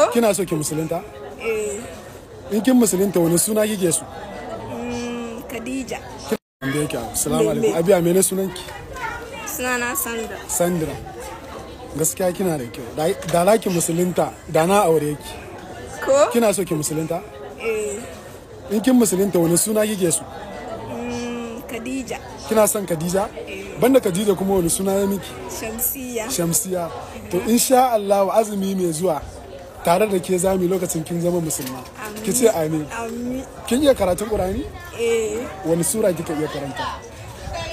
Ko? Kina so ki musulunta? Eh. In kin musulunta wani suna kike so? Khadija. Tambaye ki abu. Assalamu alaikum. Abiya, mene sunanki? Sunana Sandra. Sandra. Gaskiya kina da kyau. Da za ki musulunta, da na aure ki. Ko? Kina so ki musulunta? Eh. In kin musulunta wani suna kike so? Khadija. Kina son Khadija? Banda Khadija kuma wani suna ya miki? Shamsiya. Shamsiya. To insha Allah azumi mai zuwa tare da ke zami lokacin kin zama musulma. Ki ce amin. Amin. Kin iya karatun Qur'ani? Eh. Wani sura kika iya karanta?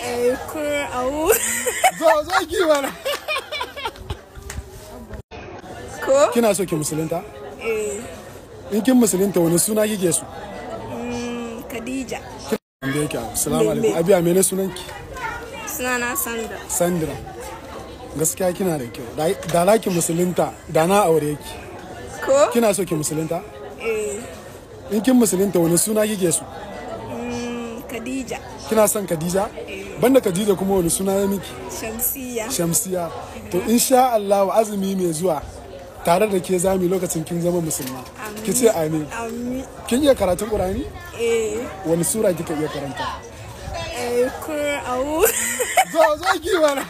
Eh, kur awu. Zo zo ki mana. Ko? Kina so ki musulunta? Eh. In kin musulunta wani suna kike so? Khadija. Tambaye ki abu. Assalamu alaikum. Abiya, mene sunanki? Sunana Sandra. Sandra. Gaskiya kina da kyau. Da za ki musulunta, da na aure ki. Ko? Kina so ki musulunta? Eh. In kin musulunta wani suna kike so? Khadija. Kina son Khadija? Banda Khadija kuma wani suna ya miki? Shamsiya. Shamsiya. To insha Allah azumi mai zuwa tare da ke zami lokacin kin zama musulma. Ki ce amin. Amin. Kin iya karatun Qur'ani? Eh. Wani sura kika iya karanta? Eh, kur awu. Zo zo ki mana.